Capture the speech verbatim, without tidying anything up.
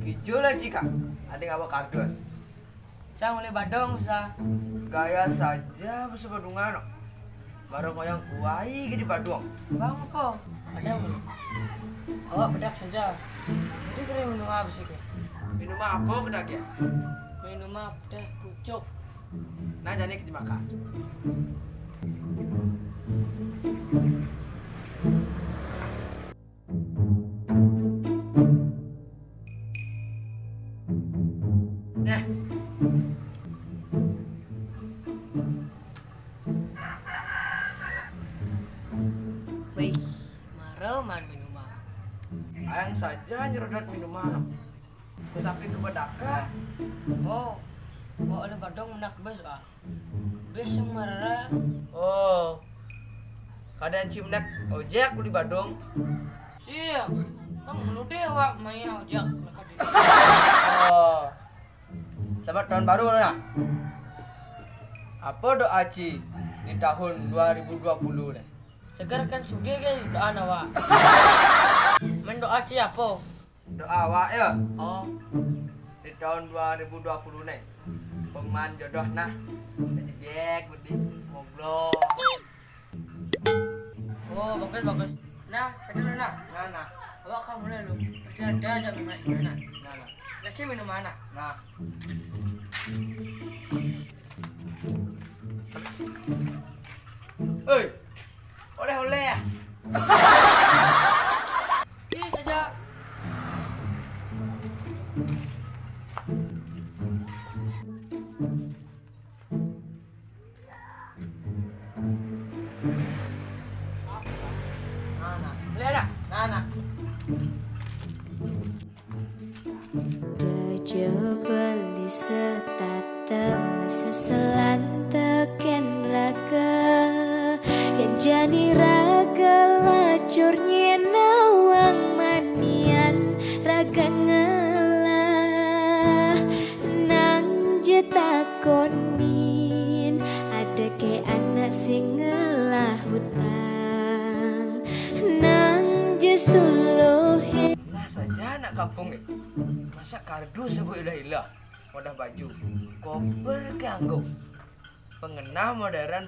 Kijo lah, Cika. Ada nggawa kardus. Cang, ulih badung susah. Gaya saja basa badungan. Baru ngoyong kuai gini badung. Bang, apa? Ada, Bang. Awak bedak saja. Jadi kering minum apa sih, Kak? Minum apa kena, Kak? Minum apa dah, pucuk. Nah, jani ke jemaka. Nah. Wih, mara man minuman. Ayang saja nyerodot minuman. Ku sampai ke bedaka. Oh, oh, ada badung menak bes, ah. Bes yang mara. Oh. Kadang cim nak ojek ku di Badung. Siap. Kan ngelude awak main ojek nak di. Oh. Selamat tahun baru, nah. Apa doa Ci di tahun dua ribu dua puluh ni? Segar kan sugih ke doa awak. Men doa Ci apa? Doa awak ya. Oh. Di tahun dua ribu dua puluh ni. Peman jodoh nah. Jadi gek, budi, moglo. Oh, bagus, bagus. Nah, kedua nah. Nah, nah. Awak kamu lalu. Ada, ada aja memang gimana? Nah, nah. Kasih minum mana? Nah. Hei, oleh-oleh ya. Ih, saja. Mana? Boleh ada? Nah, nah. Daja beli setateng seselan teken raga. Yen jani raga lacur nyen nawang manian raga ngelah. Nang je takonin, ada ke anak sing ngelah utang. Nang je suluhe. Nah saja anak kampung eh. Masa kardus sebut ilah-ilah. Wadah baju. Koper ke anggo. Pengenah modern.